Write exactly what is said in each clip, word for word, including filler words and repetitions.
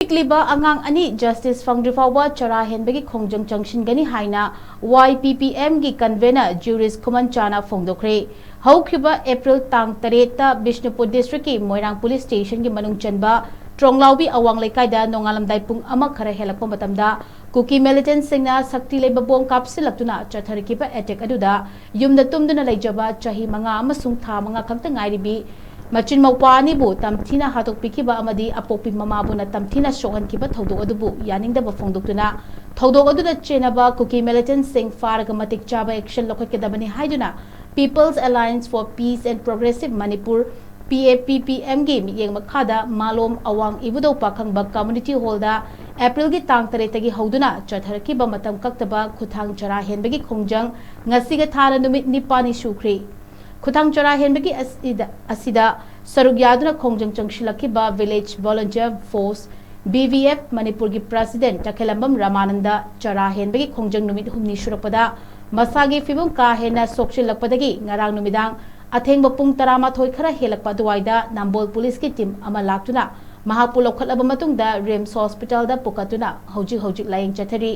ꯄꯤꯛꯂꯤꯕ ꯑꯉꯥꯡ ꯑꯅꯤ ꯖꯁꯇꯤꯁ ꯐꯪꯗ꯭ꯔꯤ ꯐꯥꯎꯕ ꯆꯔꯥ ꯍꯦꯟꯕꯒꯤ ꯈꯣꯡꯖꯪ ꯆꯪꯁꯤꯟꯒꯅꯤ ꯍꯥꯏꯅ ꯋꯥꯏ ꯄꯤ ꯄꯤ ꯑꯦꯝꯒꯤ ꯀꯟꯚꯦꯅꯔ ꯖ꯭ꯌꯨꯔꯤꯁ ꯈꯨꯃꯟꯆꯥꯅ ꯐꯣꯡꯗꯣꯛꯈ꯭ꯔꯦ꯫ ꯍꯧꯈꯤꯕ ꯑꯦꯄ꯭ꯔꯤꯜ ꯇꯥꯡ ꯇꯔꯦꯠꯇ ꯕꯤꯁꯅꯨꯄꯨꯔ ꯗꯤꯁꯇ꯭ꯔꯤꯛꯀꯤ ꯃꯣꯏꯔꯥꯡ ꯄꯨꯂꯤꯁ ꯁ꯭ꯇꯦꯁꯟꯒꯤ ꯃꯅꯨꯡ ꯆꯟꯕ ꯇ꯭ꯔꯣꯡꯂꯥꯎꯕꯤ ꯑꯋꯥꯡ ꯂꯩꯀꯥꯏꯗ ꯅꯣꯡꯉꯥꯂꯝꯗꯥꯏ ꯄꯨꯡ ꯑꯃ ꯈꯔ ꯍꯦꯜꯂꯛꯄ ꯃꯇꯝꯗ ꯀꯨꯀꯤ ꯃꯤꯂꯤꯇꯦꯟꯠꯁꯤꯡꯅ ꯁꯛꯇꯤ ꯂꯩꯕ ꯕꯣꯝ ꯀꯥꯞꯁꯤꯜꯂꯛꯇꯨꯅ ꯆꯠꯊꯔꯛꯈꯤꯕ ꯑꯦꯇꯦꯛ ꯑꯗꯨꯗ ꯌꯨꯝꯗ ꯇꯨꯝꯗꯨꯅ ꯂꯩꯖꯕ ꯆꯍꯤ ꯃꯉꯥ ꯑꯃꯁꯨꯡ ꯊꯥ ꯃꯉꯥ ꯈꯛꯇ ꯉꯥꯏꯔꯤꯕꯤ ꯃꯆꯤꯟ ꯃꯧꯄ꯭ꯋꯥ ꯑꯅꯤꯕꯨ ꯇꯝꯊꯤꯅ ꯍꯥꯠꯇꯣꯛꯄꯤꯈꯤꯕ ꯑꯃꯗꯤ ꯑꯄꯣꯛꯄꯤ ꯃꯃꯥꯕꯨꯅ ꯇꯝꯊꯤꯅ ꯁꯣꯛꯍꯟꯈꯤꯕ ꯊꯧꯗꯣꯛ ꯑꯗꯨꯕꯨ ꯌꯥꯅꯤꯡꯗꯕ ꯐꯣꯡꯗꯣꯛꯇꯨꯅ ꯊꯧꯗꯣꯛ ꯑꯗꯨꯗ ꯆꯦꯟꯅꯕ ꯀꯨꯀꯤ ꯃꯤꯂꯤꯇꯦꯟꯠꯁꯤꯡ ꯐꯥꯔꯒ ꯃꯇꯤꯛ ꯆꯥꯕ action ꯂꯧꯈꯠꯀꯗꯕꯅꯤ ꯍꯥꯏꯗꯨꯅ People's Alliance for Peace and Progressive Manipur, P A P P M ꯒꯤ ꯃꯤꯠꯌꯦꯡ ꯃꯈꯥꯗ ꯃꯥꯂꯣꯝ ꯑꯋꯥꯡ ꯏꯕꯨꯙꯧ ꯄꯥꯈꯪꯕ ꯀꯝꯃ꯭ꯌꯨꯅꯤꯇꯤ ꯍꯣꯜꯗ ꯑꯦꯄ꯭ꯔꯤꯜꯒꯤ ꯇꯥꯡ ꯇꯔꯦꯠꯇꯒꯤ ꯍꯧꯗꯨꯅ ꯆꯠꯊꯔꯛꯈꯤꯕ ꯃꯇꯝ ꯀꯛꯇꯕ ꯈꯨꯠꯊꯥꯡ ꯆꯔꯥ ꯍꯦꯟꯕꯒꯤ ꯈꯣꯡꯖꯪ ꯉꯁꯤꯒ ꯊꯥꯅ ꯅꯨꯃꯤꯠ ꯅꯤꯄꯥꯜꯅꯤ ꯁꯨꯈ꯭ꯔꯦ꯫ ꯈꯨꯠꯊꯥꯡ ꯆꯔꯥ ꯍꯦꯟꯕꯒꯤ ꯑꯁꯤꯗ, ꯑꯁꯤꯗ ꯁꯔꯨꯛ ꯌꯥꯗꯨꯅ ꯈꯣꯡꯖꯪ ꯆꯪꯁꯤꯜꯂꯛꯈꯤꯕ Village Volunteer Force, V V F, ꯃꯅꯤꯄꯨꯔꯒꯤ ꯄ꯭ꯔꯁꯤꯗꯦꯟꯠ ꯇꯈꯦꯂꯝꯕꯝ ꯔꯃꯥꯅꯟꯗ ꯆꯔꯥ ꯍꯦꯟꯕꯒꯤ ꯈꯣꯡꯖꯪ ꯅꯨꯃꯤꯠ ꯍꯨꯝꯅꯤ ꯁꯨꯔꯛꯄꯗ ꯃꯁꯥꯒꯤ ꯐꯤꯕꯝ ꯀꯥ ꯍꯦꯟꯅ ꯁꯣꯛꯆꯤꯜꯂꯛꯄꯗꯒꯤ ꯉꯔꯥꯡ ꯅꯨꯃꯤꯗꯥꯡ ꯑꯊꯦꯡꯕ ꯄꯨꯡ ꯇꯔꯥꯃꯥꯊꯣꯏ ꯈꯔ ꯍꯦꯜꯂꯛꯄ ꯑꯗꯨꯋꯥꯏꯗ ꯅꯝꯕꯣꯜ ꯄꯨꯂꯤꯁꯀꯤ ꯇꯤꯝ ꯑꯃ ꯂꯥꯛꯇꯨꯅ ꯃꯍꯥꯛꯄꯨ ꯂꯧꯈꯠꯂꯕ ꯃꯇꯨꯡꯗ ꯔꯤꯝꯁ ꯍꯣꯁꯄꯤꯇꯥꯜꯗ ꯄꯨꯈꯠꯇꯨꯅ ꯍꯧꯖꯤꯛ ꯍꯧꯖꯤꯛ ꯂꯥꯌꯦꯡ ꯆꯠꯊꯔꯤ꯫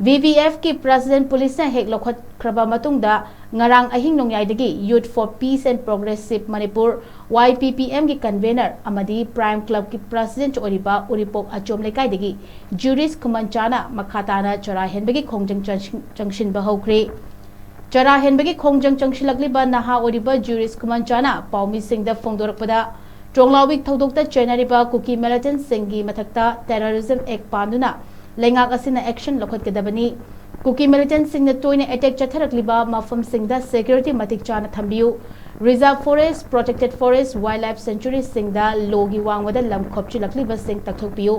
V V F ꯀꯤ ꯄ꯭ꯔꯁꯤꯗꯦꯟꯠ ꯄꯨꯂꯤꯁꯅ ꯍꯦꯛ ꯂꯧꯈꯠꯈ꯭ꯔꯕ ꯃꯇꯨꯡꯗ ꯉꯔꯥꯡ ꯑꯍꯤꯡ ꯅꯣꯡꯌꯥꯏꯗꯒꯤ Youth for Peace and Progressive Manipur, Y P P M ꯒꯤ ꯀꯟꯚꯦꯅꯔ ꯑꯃꯗꯤ Prime Club ꯀꯤ ꯄ꯭ꯔꯁꯤꯗꯦꯟꯠ ꯑꯣꯏꯔꯤꯕ ꯎꯔꯤꯄꯣꯛ ꯑꯆꯣꯝ ꯂꯩꯀꯥꯏꯗꯒꯤ ꯖ꯭ꯌꯨꯔꯤꯁ ꯈꯨꯃꯟꯆꯥꯅ ꯃꯈꯥ ꯇꯥꯅ ꯆꯔꯥ ꯍꯦꯟꯕꯒꯤ ꯈꯣꯡꯖꯪ ꯆꯪꯁꯤꯟ-, ꯆꯪꯁꯤꯟꯕ ꯍꯧꯈ꯭ꯔꯦ꯫ ꯆꯔꯥ ꯍꯦꯟꯕꯒꯤ ꯈꯣꯡꯖꯪ ꯆꯪꯁꯤꯜꯂꯛꯂꯤꯕ ꯅꯍꯥ ꯑꯣꯏꯔꯤꯕ ꯖ꯭ꯌꯨꯔꯤꯁ ꯈꯨꯃꯟꯆꯥꯅ ꯄꯥꯎꯃꯤꯁꯤꯡꯗ ꯐꯣꯡꯗꯣꯔꯛꯄꯗ, ꯇ꯭ꯔꯣꯡꯂꯥꯎꯕꯤ ꯊꯧꯗꯣꯛꯇ ꯆꯦꯟꯅꯔꯤꯕ ꯀꯨꯀꯤ ꯃꯤꯂꯤꯇꯦꯟꯠꯁꯤꯡꯒꯤ ꯃꯊꯛꯇ terrorism act ꯄꯥꯟꯗꯨꯅ ꯂꯩꯉꯥꯛ ꯑꯁꯤꯅ action ꯂꯧꯈꯠꯀꯗꯕꯅꯤ꯫ ꯀꯨꯀꯤ ꯃꯤꯂꯤꯇꯦꯟꯠꯁꯤꯡꯅ ꯇꯣꯏꯅ ꯑꯦꯇꯦꯛ ꯆꯠꯊꯔꯛꯂꯤꯕ ꯃꯐꯝꯁꯤꯡꯗ ꯁꯦꯀ꯭ꯌꯨꯔꯤꯇꯤ ꯃꯇꯤꯛ ꯆꯥꯅ ꯊꯝꯕꯤꯌꯨ꯫ Reserve Forest, Protected Forest, Wildlife Sanctuary ꯁꯤꯡꯗ ꯂꯣꯒꯤ ꯋꯥꯡꯃꯗ ꯂꯝ ꯈꯣꯞꯆꯤꯜꯂꯛꯂꯤꯕꯁꯤꯡ ꯇꯛꯊꯣꯛꯄꯤꯌꯨ꯫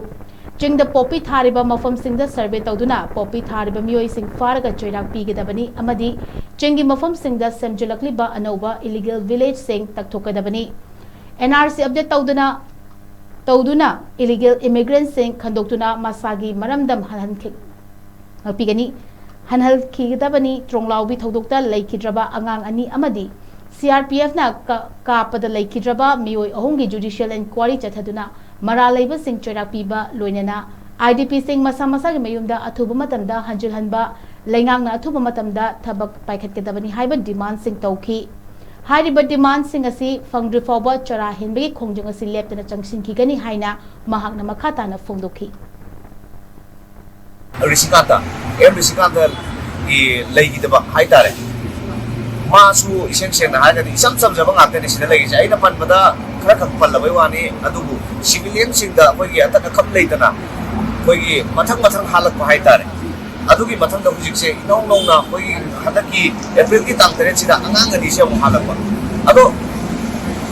ꯆꯤꯡꯗ ꯄꯣꯄꯤ ꯊꯥꯔꯤꯕ ꯃꯐꯝꯁꯤꯡꯗ ꯁꯔꯚꯦ ꯇꯧꯗꯨꯅ ꯄꯣꯄꯤ ꯊꯥꯔꯤꯕ ꯃꯤꯑꯣꯏꯁꯤꯡ ꯐꯥꯔꯒ ꯆꯩꯔꯥꯛ ꯄꯤꯒꯗꯕꯅꯤ ꯑꯃꯗꯤ ꯆꯤꯡꯒꯤ ꯃꯐꯝꯁꯤꯡꯗ ꯁꯦꯝꯖꯤꯜꯂꯛꯂꯤꯕ ꯑꯅꯧꯕ illegal village ꯁꯤꯡ ꯇꯛꯊꯣꯛꯀꯗꯕꯅꯤ꯫ N R C update ꯇꯧꯗꯨꯅ, ꯇꯧꯗꯨꯅ illegal immigrant ꯁꯤꯡ ꯈꯟꯗꯣꯛꯇꯨꯅ ꯃꯁꯥꯒꯤ ꯃꯔꯝꯗꯝ ꯍꯜꯍꯟꯈꯤ-, ꯉꯥꯛꯄꯤꯒꯅꯤ꯫ ꯍꯟꯍꯜꯈꯤꯒꯗꯕꯅꯤ꯫ ꯇ꯭ꯔꯣꯡꯂꯥꯎꯕꯤ ꯊꯧꯗꯣꯛꯇ ꯂꯩꯈꯤꯗ꯭ꯔꯕ ꯑꯉꯥꯡ ꯑꯅꯤ ꯑꯃꯗꯤ C R P F ꯅ ꯀ-, ꯀꯥꯞꯄꯗ ꯂꯩꯈꯤꯗ꯭ꯔꯕ ꯃꯤꯑꯣꯏ ꯑꯍꯨꯝꯒꯤ judicial inquiry ꯆꯠꯊꯗꯨꯅ ꯃꯔꯥꯜ ꯂꯩꯕꯁꯤꯡ ꯆꯩꯔꯥꯛ ꯄꯤꯕ, ꯂꯣꯏꯅꯅ IDPꯁꯤꯡ ꯃꯁꯥ ꯃꯁꯥꯒꯤ ꯃꯌꯨꯝꯗ ꯑꯊꯨꯕ ꯃꯇꯝꯗ ꯍꯟꯖꯤꯜꯍꯟꯕ, ꯂꯩꯉꯥꯛꯅ ꯑꯊꯨꯕ ꯃꯇꯝꯗ ꯊꯕꯛ ꯄꯥꯏꯈꯠꯀꯗꯕꯅꯤ ꯍꯥꯏꯕ demandꯁꯤꯡ ꯇꯧꯈꯤ꯫ ꯍꯥꯏꯔꯤꯕ demandꯁꯤꯡ ꯑꯁꯤ ꯐꯪꯗ꯭ꯔꯤ ꯐꯥꯎꯕ ꯆꯔꯥ ꯍꯦꯟꯕꯒꯤ ꯈꯣꯡꯖꯪ ꯑꯁꯤ ꯂꯦꯞꯇꯅ ꯆꯪꯁꯤꯟꯈꯤꯒꯅꯤ ꯍꯥꯏꯅ ꯃꯍꯥꯛꯅ ꯃꯈꯥ ꯇꯥꯅ ꯐꯣꯡꯗꯣꯛꯈꯤ꯫ ꯔꯤꯁꯤꯀꯥꯟꯇ, ꯑꯦꯝ ꯔꯤꯁꯤꯀꯥꯟꯇꯒꯤ ꯂꯩꯈꯤꯗꯕ ꯍꯥꯏꯇꯥꯔꯦ꯫ ꯃꯥꯁꯨ ꯏꯁꯦꯡ ꯁꯦꯡꯅ ꯍꯥꯏꯔꯒꯗꯤ ꯏꯆꯝ ꯆꯝꯖꯕ ꯉꯥꯛꯇꯅꯤ ꯁꯤꯗ ꯂꯩꯔꯤꯁꯦ꯫ ꯑꯩꯅ ꯄꯟꯕꯗ ꯈꯔ ꯈꯛ ꯄꯜꯂꯕꯩ ꯋꯥꯅꯤ, ꯑꯗꯨꯕꯨ civilianꯁꯤꯡꯗ ꯑꯩꯈꯣꯏꯒꯤ ꯑꯇꯠ ꯑꯈꯝ ꯂꯩꯇꯅ ꯑꯩꯈꯣꯏꯒꯤ ꯃꯊꯪ ꯃꯊꯪ ꯍꯥꯠꯂꯛꯄ ꯍꯥꯏꯇꯥꯔꯦ꯫ ꯑꯗꯨꯒꯤ ꯃꯊꯪꯗ ꯍꯧꯖꯤꯛꯁꯦ ꯏꯅꯧ ꯅꯧꯅ ꯑꯩꯈꯣꯏꯒꯤ ꯍꯟꯗꯛꯀꯤ Aprilꯒꯤ ꯇꯥꯡ ꯇꯔꯦꯠꯁꯤꯗ ꯑꯉꯥꯡ ꯑꯅꯤꯁꯦ ꯑꯃꯨꯛ ꯍꯥꯠꯂꯛꯄ꯫ ꯑꯗꯣ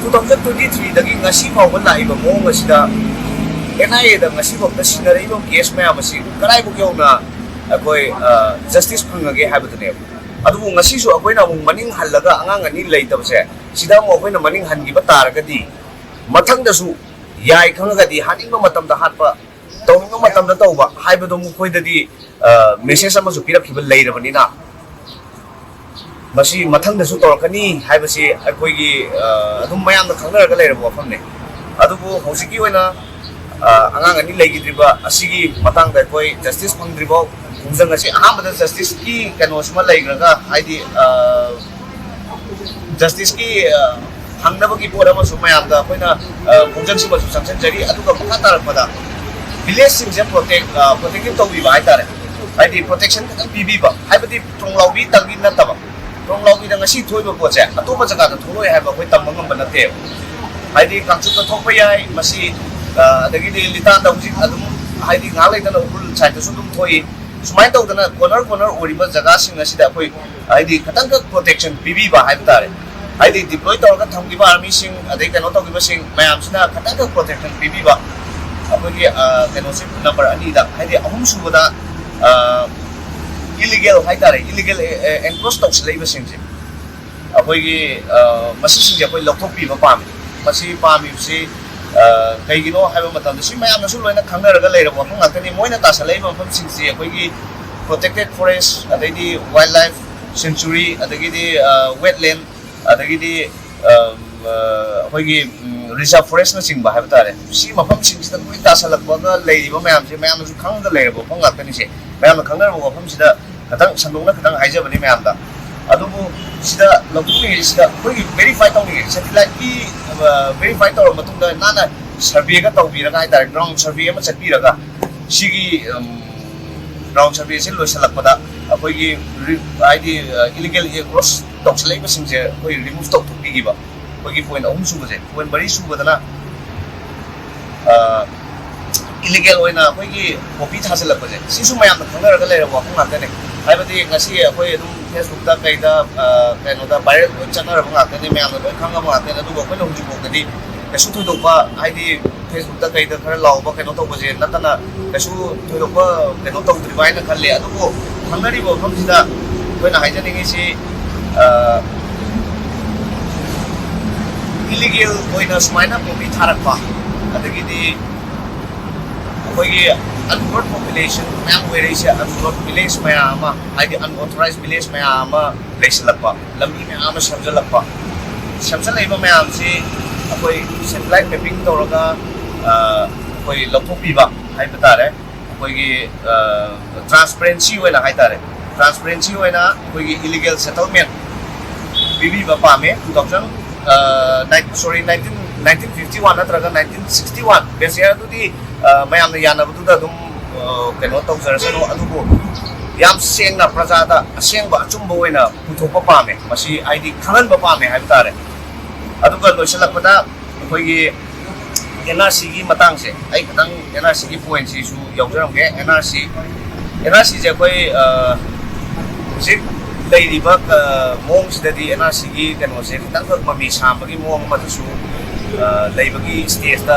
two thousand twenty threeꯗꯒꯤ ꯉꯁꯤ ꯐꯥꯎꯕ ꯂꯥꯛꯏꯕ ꯃꯑꯣꯡ ꯑꯁꯤꯗ NIAꯗ ꯉꯁꯤ ꯐꯥꯎꯕꯗ ꯁꯤꯟꯅꯔꯛꯏꯕ case ꯃꯌꯥꯝ ꯑꯁꯤ ꯀꯗꯥꯏꯐꯥꯎ ꯌꯧꯅ ꯑꯩꯈꯣꯏ justice ꯐꯪꯉꯒꯦ ꯍꯥꯏꯕꯗꯨꯅꯦꯕ꯫ ꯑꯗꯨꯕꯨ ꯉꯁꯤꯁꯨ ꯑꯩꯈꯣꯏꯅ ꯑꯃꯨꯛ ꯃꯅꯤꯡ ꯍꯜꯂꯒ ꯑꯉꯥꯡ ꯑꯅꯤ ꯂꯩꯇꯕꯁꯦ, ꯁꯤꯗ ꯑꯃꯨꯛ ꯑꯩꯈꯣꯏꯅ ꯃꯅꯤꯡ ꯍꯟꯈꯤꯕ ꯇꯥꯔꯒꯗꯤ ꯃꯊꯪꯗꯁꯨ ꯌꯥꯏ ꯈꯪꯉꯒꯗꯤ ꯍꯥꯠꯅꯤꯡꯕ ꯃꯇꯝꯗ ꯍꯥꯠꯄ, ꯇꯧꯅꯤꯡꯕ ꯃꯇꯝꯗ ꯇꯧꯕ ꯍꯥꯏꯕꯗꯣ ꯃꯈꯣꯏꯗꯗꯤ message ꯑꯃꯁꯨ ꯄꯤꯔꯛꯈꯤꯕ ꯂꯩꯔꯕꯅꯤꯅ, ꯃꯁꯤ ꯃꯊꯪꯗꯁꯨ ꯇꯧꯔꯛꯀꯅꯤ ꯍꯥꯏꯕꯁꯤ ꯑꯩꯈꯣꯏꯒꯤ ꯑꯗꯨꯝ ꯃꯌꯥꯝꯅ ꯈꯪꯅꯔꯒ ꯂꯩꯔꯕ ꯋꯥꯐꯝꯅꯤ꯫ ꯑꯗꯨꯕꯨ ꯍꯧꯖꯤꯛꯀꯤ ꯑꯣꯏꯅ ꯑꯉꯥꯡ ꯑꯅꯤ ꯂꯩꯈꯤꯗ꯭ꯔꯤꯕ ꯑꯁꯤꯒꯤ ꯃꯇꯥꯡꯗ ꯑꯩꯈꯣꯏ justice ꯐꯪꯗ꯭ꯔꯤꯐꯥꯎ ꯈꯣꯡꯖꯪ ꯑꯁꯤ ꯑꯍꯥꯟꯕꯗ justiceꯀꯤ ꯀꯩꯅꯣꯁꯤꯃ ꯂꯩꯈ꯭ꯔꯒ, ꯍꯥꯏꯗꯤ justiceꯀꯤ ꯍꯪꯅꯕꯒꯤ ꯄꯣꯠ ꯑꯃꯁꯨ ꯃꯌꯥꯝꯗ ꯑꯩꯈꯣꯏꯅ ꯈꯣꯡꯖꯪꯁꯤꯃꯁꯨ ꯆꯪꯁꯤꯟꯖꯔꯤ꯫ ꯑꯗꯨꯒ ꯃꯈꯥ ꯇꯥꯔꯛꯄꯗ villageꯁꯤꯡꯁꯦ protect protective ꯇꯧꯕꯤꯕ ꯍꯥꯏꯇꯥꯔꯦ, ꯍꯥꯏꯗꯤ protection ꯈꯤꯇꯪ ꯄꯤꯕꯤꯕ, ꯍꯥꯏꯕꯗꯤ ꯊꯣꯡꯂꯥꯎꯕꯤꯇꯪꯒꯤ ꯅꯠꯇꯕ, ꯊꯣꯡꯂꯥꯎꯕꯤꯗ ꯉꯁꯤ ꯊꯣꯛꯏꯕ ꯄꯣꯠꯁꯦ ꯑꯇꯣꯞꯄ ꯖꯒꯥꯗ ꯊꯣꯛꯂꯛꯑꯣꯏ ꯍꯥꯏꯕ ꯑꯩꯈꯣꯏ ꯇꯝꯕ ꯉꯝꯕ ꯅꯠꯇꯦꯕ꯫ ꯍꯥꯏꯗꯤ ꯀꯥꯡꯆꯨꯞꯇ ꯊꯣꯛꯄ ꯌꯥꯏ ꯃꯁꯤ, ꯑꯗꯒꯤꯗꯤ ꯂꯤꯇꯥꯟꯗ ꯍꯧꯖꯤꯛ ꯑꯗꯨꯝ, ꯍꯥꯏꯗꯤ ꯉꯥꯏꯍꯥꯛ ꯂꯩꯇꯅ ꯎꯈ꯭ꯔꯨꯜ sideꯇꯁꯨ ꯑꯗꯨꯝ ꯊꯣꯛꯏ꯫ ꯁꯨꯃꯥꯏꯅ ꯇꯧꯗꯅ corner corner ꯑꯣꯏꯔꯤꯕ ꯖꯒꯥꯁꯤꯡ ꯑꯁꯤꯗ ꯑꯩꯈꯣꯏ ꯍꯥꯏꯗꯤ ꯈꯤꯇꯪꯈꯛ protection ꯄꯤꯕꯤꯕ ꯍꯥꯏꯕ ꯇꯥꯔꯦ꯫ ꯍꯥꯏꯗꯤ deploy ꯇꯧꯔꯒ ꯊꯝꯈꯤꯕ armyꯁꯤꯡ ꯑꯗꯩ ꯀꯩꯅꯣ ꯇꯧꯈꯤꯕꯁꯤꯡ ꯃꯌꯥꯝꯁꯤꯅ ꯈꯤꯇꯪꯈꯛ protection ꯄꯤꯕꯤꯕ꯫ ꯑꯩꯈꯣꯏꯒꯤ ꯀꯩꯅꯣꯁꯦ number ꯑꯅꯤꯗ, ꯍꯥꯏꯗꯤ ꯑꯍꯨꯝꯁꯨꯕꯗ illegal ꯍꯥꯏꯇꯥꯔꯦ, illegal encroach ꯇꯧꯁꯤꯜꯂꯛꯏꯕꯁꯤꯡꯁꯦ ꯑꯩꯈꯣꯏꯒꯤ ꯃꯁꯤꯁꯤꯡꯁꯦ ꯑꯩꯈꯣꯏ ꯂꯧꯊꯣꯛꯄꯤꯕ ꯄꯥꯝꯃꯤ꯫ ꯃꯁꯤ ꯄꯥꯝꯃꯤꯕꯁꯤ ꯀꯩꯒꯤꯅꯣ ꯍꯥꯏꯕ ꯃꯇꯝꯗ ꯁꯤ ꯃꯌꯥꯝꯅꯁꯨ ꯂꯣꯏꯅ ꯈꯪꯅꯔꯒ ꯂꯩꯔꯕ ꯋꯥꯐꯝ ꯉꯥꯛꯇꯅꯤ꯫ ꯃꯣꯏꯅ ꯇꯥꯁꯜꯂꯛꯏꯕ ꯃꯐꯝꯁꯤꯡꯁꯤ ꯑꯩꯈꯣꯏꯒꯤ protected forest, ꯑꯗꯩꯗꯤ wildlife sanctuary, ꯑꯗꯒꯤꯗꯤ wetland, ꯑꯗꯒꯤꯗꯤ ꯑꯩꯈꯣꯏꯒꯤ ꯔꯤꯖꯥꯔꯚ ꯐꯣꯔꯦꯁꯅꯆꯤꯡꯕ ꯍꯥꯏꯕ ꯇꯥꯔꯦ, ꯁꯤ ꯃꯐꯝꯁꯤꯡꯁꯤꯗ ꯂꯣꯏ ꯇꯥꯁꯜꯂꯛꯄꯒ ꯂꯩꯔꯤꯕ ꯃꯌꯥꯝꯁꯦ ꯃꯌꯥꯝꯅꯁꯨ ꯈꯪꯉꯒ ꯂꯩꯔꯕ ꯃꯐꯝ ꯉꯥꯛꯇꯅꯤꯁꯦ꯫ ꯃꯌꯥꯝꯅ ꯈꯪꯅꯔꯕ ꯃꯐꯝꯁꯤꯗ ꯈꯤꯇꯪ ꯁꯟꯗꯣꯛꯅ ꯈꯤꯇꯪ ꯍꯥꯏꯖꯕꯅꯤ ꯃꯌꯥꯝꯗ꯫ ꯑꯗꯨꯕꯨ ꯁꯤꯗ ꯂꯧꯊꯣꯛꯅꯤꯡꯉꯤꯁꯤꯗ ꯑꯩꯈꯣꯏꯒꯤ ꯚꯦꯔꯤꯐꯥꯏ ꯇꯧꯅꯤꯡꯉꯤ, ꯁꯦꯇꯤꯂꯥꯏꯠꯀꯤ ꯚꯦꯔꯤꯐꯥꯏ ꯇꯧꯔꯕ ꯃꯇꯨꯡꯗ ꯅꯥꯟꯅ ꯁꯔꯚꯦꯒ ꯇꯧꯕꯤꯔꯒ ꯍꯥꯏꯇꯥꯔꯦ, ꯒ꯭ꯔꯥꯎꯟ ꯁꯔꯚꯦ ꯑꯃ ꯆꯠꯄꯤꯔꯒ ꯁꯤꯒꯤ ꯒ꯭ꯔꯥꯎꯟ ꯁꯔꯚꯦꯁꯤ ꯂꯣꯏꯁꯤꯜꯂꯛꯄꯗ ꯑꯩꯈꯣꯏꯒꯤ ꯔꯤ- ꯍꯥꯏꯗꯤ ꯏꯂꯤꯒꯦꯜ ꯑꯦꯀ꯭ꯔꯣꯁ ꯇꯧꯁꯜꯂꯛꯏꯕꯁꯤꯡꯁꯦ ꯑꯩꯈꯣꯏ ꯔꯤꯃꯨꯚ ꯇꯧꯊꯣꯛꯄꯤꯈꯤꯕ꯫ ꯑꯩꯈꯣꯏꯒꯤ ꯄꯣꯏꯟ ꯑꯍꯨꯝ ꯁꯨꯕꯁꯦ, ꯄꯣꯏꯟ ꯃꯔꯤ ꯁꯨꯕꯗꯅ ꯏꯂꯤꯒꯦꯜ ꯑꯣꯏꯅ ꯑꯩꯈꯣꯏꯒꯤ ꯄꯣꯄꯤ ꯊꯥꯖꯤꯜꯂꯛꯄꯁꯦ, ꯁꯤꯁꯨ ꯃꯌꯥꯝꯅ ꯈꯪꯅꯔꯒ ꯂꯩꯔꯕ ꯋꯥꯐꯝ ꯉꯥꯛꯇꯅꯦ꯫ ꯍꯥꯏꯕꯗꯤ ꯉꯁꯤ ꯑꯩꯈꯣꯏ ꯑꯗꯨꯝ ꯐꯦꯁꯕꯨꯛꯇ ꯀꯩꯗ ꯀꯩꯅꯣꯗ ꯚꯥꯏꯔꯦꯜ ꯂꯣꯏ ꯆꯠꯅꯔꯕ ꯉꯥꯛꯇꯅꯤ, ꯃꯌꯥꯝꯅ ꯂꯣꯏ ꯈꯪꯉꯕ ꯉꯥꯛꯇꯅꯤ꯫ ꯑꯗꯨꯕꯨ ꯑꯩꯈꯣꯏꯅ ꯍꯧꯖꯤꯛꯐꯥꯎꯗꯗꯤ ꯀꯩꯁꯨ ꯊꯣꯏꯗꯣꯛꯄ, ꯍꯥꯏꯗꯤ ꯐꯦꯁꯕꯨꯛꯇ ꯀꯩꯗ ꯈꯔ ꯂꯥꯎꯕ ꯀꯩꯅꯣ ꯇꯧꯕꯁꯦ ꯅꯠꯇꯅ ꯀꯩꯁꯨ ꯊꯣꯏꯗꯣꯛꯄ ꯀꯩꯅꯣ ꯇꯧꯗ꯭ꯔꯤꯕ ꯍꯥꯏꯅ ꯈꯜꯂꯦ꯫ ꯑꯗꯨꯕꯨ ꯈꯪꯅꯔꯤꯕ ꯃꯐꯝꯁꯤꯗ ꯑꯩꯈꯣꯏꯅ ꯍꯥꯏꯖꯅꯤꯡꯉꯤꯁꯤ, ꯏꯂꯤꯒꯦꯜ ꯑꯣꯏꯅ ꯁꯨꯃꯥꯏꯅ ꯄꯣꯄꯤ ꯊꯥꯔꯛꯄ, ꯑꯗꯒꯤꯗꯤ ꯑꯩꯈꯣꯏꯒꯤ ꯑꯟꯕ꯭ꯔꯣꯠ ꯄꯣꯄꯨꯂꯦꯁꯟ ꯃꯌꯥꯝ ꯑꯣꯏꯔꯛꯏꯁꯦ, ꯑꯟꯕ꯭ꯔꯣꯠ ꯚꯤꯂꯦꯖ ꯃꯌꯥꯝ ꯑꯃ, ꯍꯥꯏꯗꯤ ꯑꯟꯑꯣꯊꯣꯔꯥꯏꯁ ꯚꯤꯂꯦꯖ ꯃꯌꯥꯝ ꯑꯃ ꯂꯩꯁꯤꯜꯂꯛꯄ, ꯂꯝꯕꯤ ꯃꯌꯥꯝ ꯑꯃ ꯁꯦꯝꯖꯤꯜꯂꯛꯄ, ꯁꯦꯝꯖꯤꯜꯂꯛꯏꯕ ꯃꯌꯥꯝꯁꯤ ꯑꯩꯈꯣꯏ ꯁꯦꯇꯤꯂꯥꯏꯠ ꯃꯦꯞꯄꯤꯡ ꯇꯧꯔꯒ ꯑꯩꯈꯣꯏ ꯂꯧꯊꯣꯛꯄꯤꯕ ꯍꯥꯏꯕ ꯇꯥꯔꯦ꯫ ꯑꯩꯈꯣꯏꯒꯤ ꯇ꯭ꯔꯥꯟꯁꯄꯔꯦꯟꯁꯤ ꯑꯣꯏꯅ ꯍꯥꯏꯇꯥꯔꯦ, ꯇ꯭ꯔꯥꯟꯁꯄꯔꯦꯟꯁꯤ ꯑꯣꯏꯅ ꯑꯩꯈꯣꯏꯒꯤ ꯏꯂꯤꯒꯦꯜ ꯁꯦꯇꯜꯃꯦꯟ ꯄꯤꯕꯤꯕ ꯄꯥꯝꯃꯦ꯫ Two thousand, sorry, nineteen, nineteen fifty one ꯅꯠꯇ꯭ꯔꯒ nineteen sixty one ꯕꯦꯁ ꯌꯥꯔ ꯑꯗꯨꯗꯤ ꯃꯌꯥꯝꯅ ꯌꯥꯅꯕꯗꯨꯗ ꯑꯗꯨꯝ ꯀꯩꯅꯣ ꯇꯧꯖꯔꯁꯅꯨ꯫ ꯑꯗꯨꯕꯨ ꯌꯥꯝ ꯁꯦꯡꯅ ꯄ꯭ꯔꯖꯥꯗ ꯑꯁꯦꯡꯕ ꯑꯆꯨꯝꯕ ꯑꯣꯏꯅ ꯄꯨꯊꯣꯛꯄ ꯄꯥꯝꯃꯦ, ꯃꯁꯤ ꯍꯥꯏꯗꯤ ꯈꯪꯍꯟꯕ ꯄꯥꯝꯃꯦ ꯍꯥꯏꯕ ꯇꯥꯔꯦ꯫ ꯑꯗꯨꯒ ꯂꯣꯏꯁꯤꯜꯂꯛꯄꯗ ꯑꯩꯈꯣꯏꯒꯤ ꯑꯦꯟ ꯑꯥꯔ ꯁꯤꯒꯤ ꯃꯇꯥꯡꯁꯦ ꯑꯩ ꯈꯤꯇꯪ ꯑꯦꯟ ꯑꯥꯔ ꯁꯤꯒꯤ ꯄꯣꯏꯟꯁꯤꯁꯨ ꯌꯥꯎꯖꯔꯝꯒꯦ꯫ N R C, N R ꯁꯤꯁꯦ ꯑꯩꯈꯣꯏ ꯍꯧꯖꯤꯛ ꯂꯩꯔꯤꯕ ꯃꯑꯣꯡꯁꯤꯗꯗꯤ ꯑꯦꯟ ꯑꯥꯔ ꯁꯤꯒꯤ ꯀꯩꯅꯣꯁꯦ ꯈꯤꯇꯪꯈꯛ ꯃꯃꯤ ꯁꯥꯝꯕꯒꯤ ꯃꯑꯣꯡ ꯑꯃꯗꯁꯨ ꯂꯩꯕꯒꯤ ꯁ꯭ꯇꯦꯖꯇ